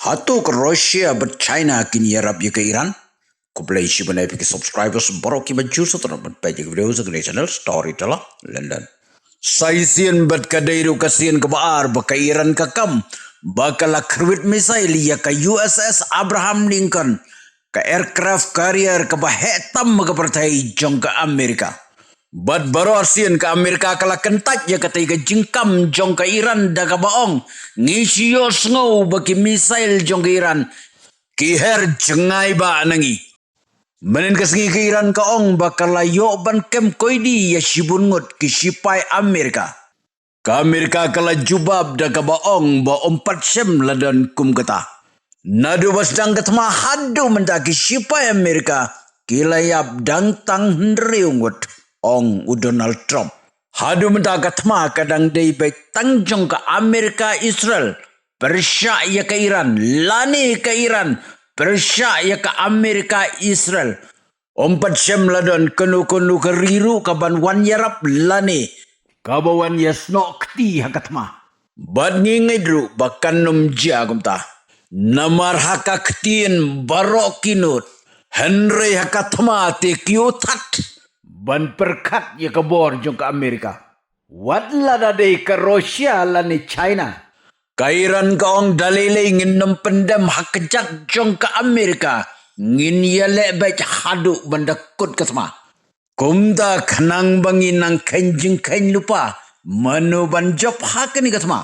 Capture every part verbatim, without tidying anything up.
Hato ka Russia bad China kin ïarap ïa ka Iran? Khublei shibun ïa phi ki subscribers baroh kiba ju sngewtynnat ban peit ïa ki video jong kane ka channel Storyteller London. Sa shisien bad ka dei ruh ka sien kaba ar ba ka Iran ka kam ba ka la khyrwit missile ïa ka U S S Abraham Lincoln, ka aircraft carrier kaba heh tam ha ka pyrthei jong ka Amerika. Bad baroh sien ka Amerika ka la kyntait ïa katei ka jingkam jong ka Iran da kaba ong, ngi shu ïohsngew ba ki missile jong ka Iran ki her jngai ba na ngi. Mynhynnin ka sngi ka Iran ka ong ba ka la ïoh ban kem koidi ïa shibun ngut ki shipai Amerika. Ka Amerika ka la jubab da kaba ong ba ym pat shym la don kum kata. Naduh ba sdang ka thma haduh mynta ki shipai Amerika ki la ïap dang tang hynriew ngut, ong u Donald Trump. Haduh mynta ka thma ka dang dei beit tang jong ka Amerika Israel pyrshah ïa ka Iran, lane ka Iran pyrshah ïa ka Amerika Israel. Ym pat shym la don kano kano ka ri ruh kaban wan ïarap lane kaba wan ïasnoh kti ha ka thma. Bad ngi ngeit ruh ba kan ym jia kumta. Namar ha ka ktien baroh ki nud, hynrei ha ka thma te ki ïoh thad ban pyrkhat ïa ka bor jong ka Amerika. Wat lada dei ka Russia lane China, ka Iran ka ong da lei lei ngin ym pyndem ha ka jaka jong ka Amerika, ngin ïaleh beit haduh ban da kut ka thma. Kumta khnang ba ngin nang kheiñ jingkheiñ lypa mano ban jop ha kane ka thma.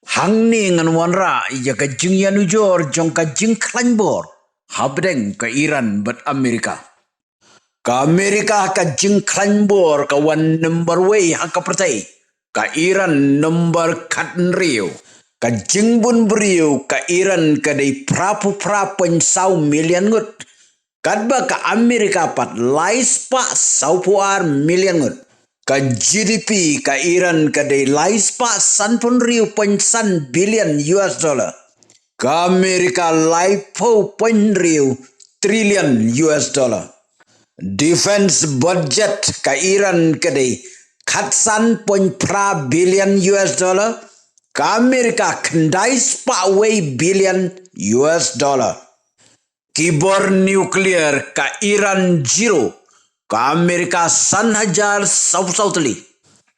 Hangne ngan wanrah ïa ka jingïanujor jong ka jingkhlaiñ bor hapdeng ka Iran bad Amerika. Ka Amerika ka jingkhlaiñ bor ka wan number wei ha ka pyrthei, ka Iran number khathynriew. Ka jingbun briew ka Iran ka dei phra phew phra point saw million ngut, katba ka Amerika pat lai spah saw phew ar million ngut. Ka G D P ka Iran ka dei lai spah san phew hynriew point san billion U S dollar. Ka Amerika lai phew point hynriew trillion U S dollar. Defense budget ka Iran ka dei khatsan point phra billion U S dollar. Ka Amerika khyndai spah wei billion U S dollar. Ki bor nuclear ka Iran zero, ka Amerika san hajar saw phew saw tylli.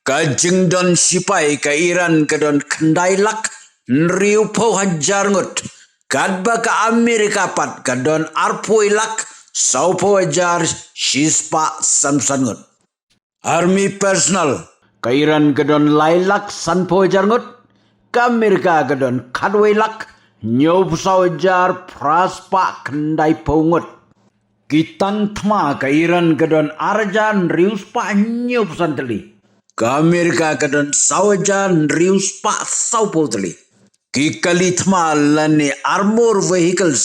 Ka jingdon shipai ka Iran ka don khyndai lak hynriew phew hajar ngut, katba ka Amerika pat ka don arphew lak saw phew hajar shi spah san phew san ngut. Army personnel ka Iran ka don lai lak san phew hajar ngut, ka Amerika ka don khatwei lak hynñiew phew saw hajar phra spah khyndai phew ngut. Ki tang thma ka Iran ka don ar hajar hynriew spah hynñiew phew san tylli. Ka Amerika ka don saw hajar hynriew spah saw phew tylli. Ki kali thma lane armor vehicles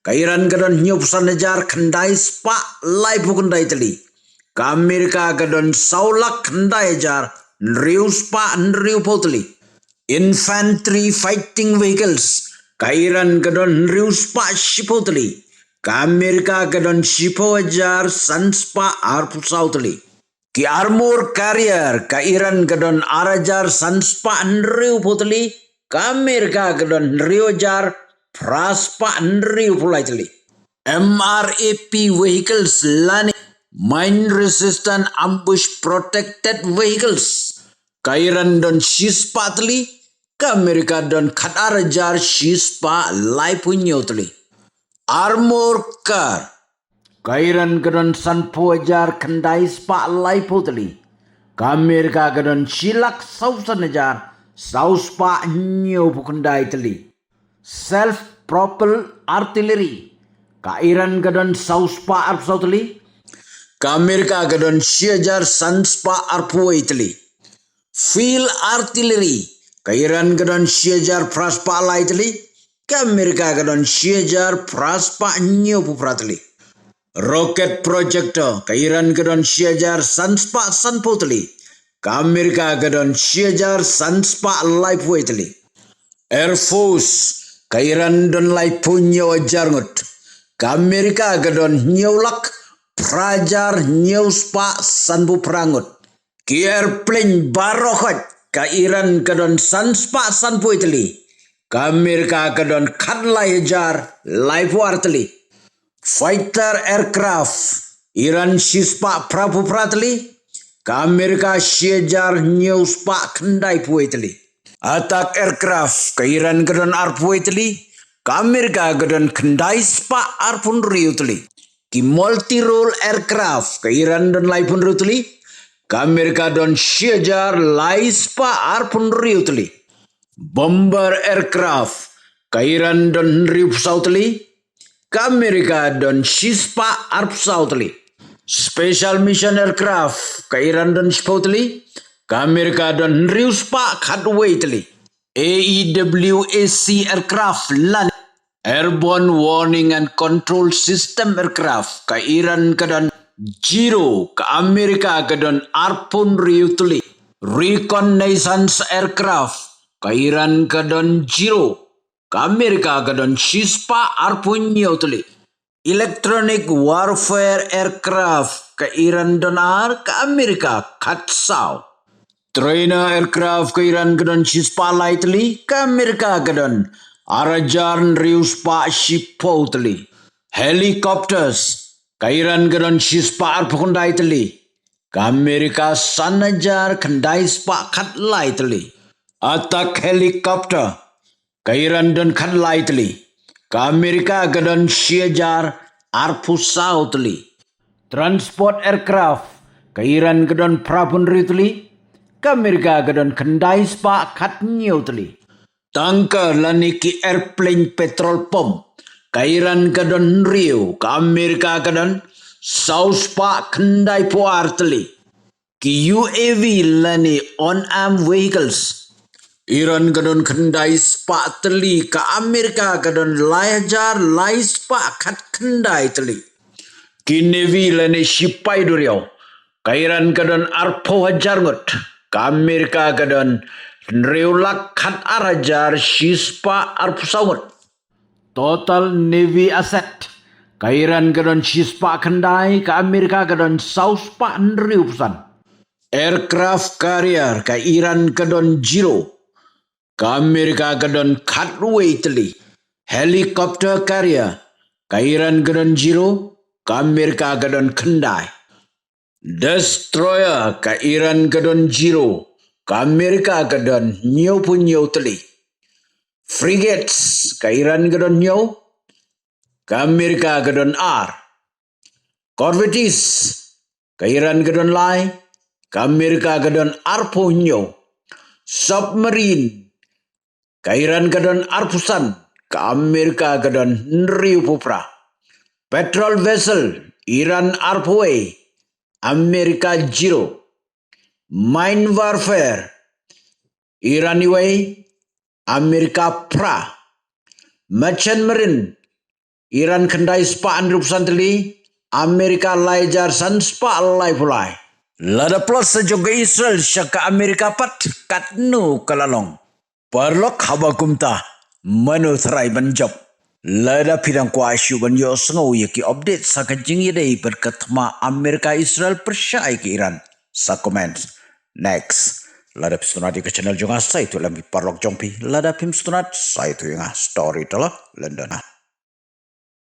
ka Iran ka don hynñiew phew san hajar khyndai spah lai phew khyndai tylli. Ka Amerika ka don saw lak khyndai hajar hynriew spah hynriew phew tylli. Infantry fighting vehicles ka Iran ka don hynriew spah shi phew tylli. Ka Amerika ka don shi phew hajar san spah ar phew saw tylli. Ki armor carrier ka Iran ka don ar hajar san spah hynriew phew tylli, ka Amerika ka don hynriew hajar phra spah hynriew phew lai tylli. M R A P vehicles lane mine resistant ambush protected vehicles ka Iran don shi spah tylli, ka Amerika don khat ar hajar shi spah lai phew hynñiew tylli. Armor car ka Iran ka don san phew hajar khyndai spah lai phew tylli. Ka Amerika ka don shi lak saw san hajar saw spah hynñiew phew khyndai tylli. Self propelled artillery ka Iran ka don saw spah ar phew saw tylli. Ka Amerika ka don shi hajar san spah ar phew wei tylli. Field artillery ka Iran ka don shi hajar phra spah lai tylli, ka Amerika ka don shi hajar phra spah hynñiew phew phra tylli. Rocket projector ka Iran ka don shi hajar san spah san phew tylli, ka Amerika ka don shi hajar san spah lai phew wei tylli. Air Force ka Iran don lai phew hynñiew hajar ngut, ka Amerika ka don hynñiew lak phra hajar hynñiew spah san phew phra ngut. Ki airplane baroh khoit ka Iran ka don san spah san phew wei tylli, ka Amerika ka don khatlai hajar laiphew ar tylli. Fighter aircraft, Iran shispah phraphew phra tylli, ka Amerika shi hajar hynñiew spah khyndaiphew tylli. Attack aircraft, ka Iran ka don arphew tylli, ka Amerika ka don khyndai spah arphew hynriew tylli. Ki multi-role aircraft, ka Iran don laiphew hynriew tylli, ka Amerika don shi hajar lai spah arphew hynriew tylli. Bomber aircraft, ka Iran don hynriewphew saw tylli, ka Amerika don shispah arphew saw tylli. Special mission aircraft, ka Iran don shiphew tylli, ka Amerika don hynriew spah khatwei tylli. A E W A C aircraft lane Airborne Warning and Control System aircraft, ka Iran ka don zero, ka Amerika ka don arphew hynriew tylli. Reconnaissance aircraft, ka Iran ka don zero, ka Amerika ka don shispah arphew hynñiew tylli. Electronic warfare aircraft, ka Iran don ar, ka Amerika khatsaw. Trainer aircraft, ka Iran ka don shispah lai tylli, ka Amerika ka don ar hajar hynriew spah shiphew tylli. Helicopters, ka Iran ka don shispah arphew khyndai tylli, ka Amerika san hajar khyndai spah khatlai tylli. Attack helicopter, ka Iran don khatlai tylli, ka Amerika ka don shi hajar arphew saw tylli. Transport aircraft, ka Iran ka don phraphew hynriew tylli, ka Amerika ka don khyndai spah khathynñiew tylli. Tanker lane ki airplane petrol pump, ka Iran ka don hynriew, ka Amerika ka don saw spah khyndaiphew ar tylli. Ki U A V lane unarmed vehicles, Iran ka don khyndai spah tylli, ka Amerika ka don lai hajar lai spah khatkhyndai tylli. Ki Navy lane shipai duriaw, ka Iran ka don arphew hajar ngut, ka Amerika ka don hynriew lak khatar hajar shispah arphew saw ngut. Total Navy asset, ka Iran ka don shispah khyndai, ka Amerika ka don saw spah hynriewphew san. Aircraft carrier, ka Iran ka don zero, ka Amerika ka don khatwei tylli. Helicopter carrier, ka Iran ka don zero, ka Amerika ka don khyndai. Destroyer, ka Iran ka don zero, ka Amerika ka don hynñiewphew hynñiew tylli. Frigates, ka Iran ka don hynñiew, ka Amerika ka don ar. Corvettes, ka Iran ka don lai, ka Amerika ka don arphew hynñiew. Submarine, ka Iran ka don arphew san, ka Amerika ka don hynriewphew phra. Patrol vessel, Iran arphew wei, Amerika zero. Mine warfare, Iran wei, Amerika phra. Merchant marine, Iran khyndai spah hynriewphew san tylli, Amerika lai hajar san spah laiphew lai. Lada plot sa jong ka Israel sha ka Amerika pat, katno ka la long? Paralok, haba kumta, mano tharai ban jop? Lada phi dang kwah shuh ban ïohsngew ïa ki update sa ka jingïadei bad ka thma Amerika Israel pyrshah ïa ka Iran, sa comment. Next, lada phi sngewtynnat ïa ka channel jong nga, sa ïathuh lem ki paralok jong phi. Lada phim sngewtynnat, sa ïathuh ïa nga. Storyteller London.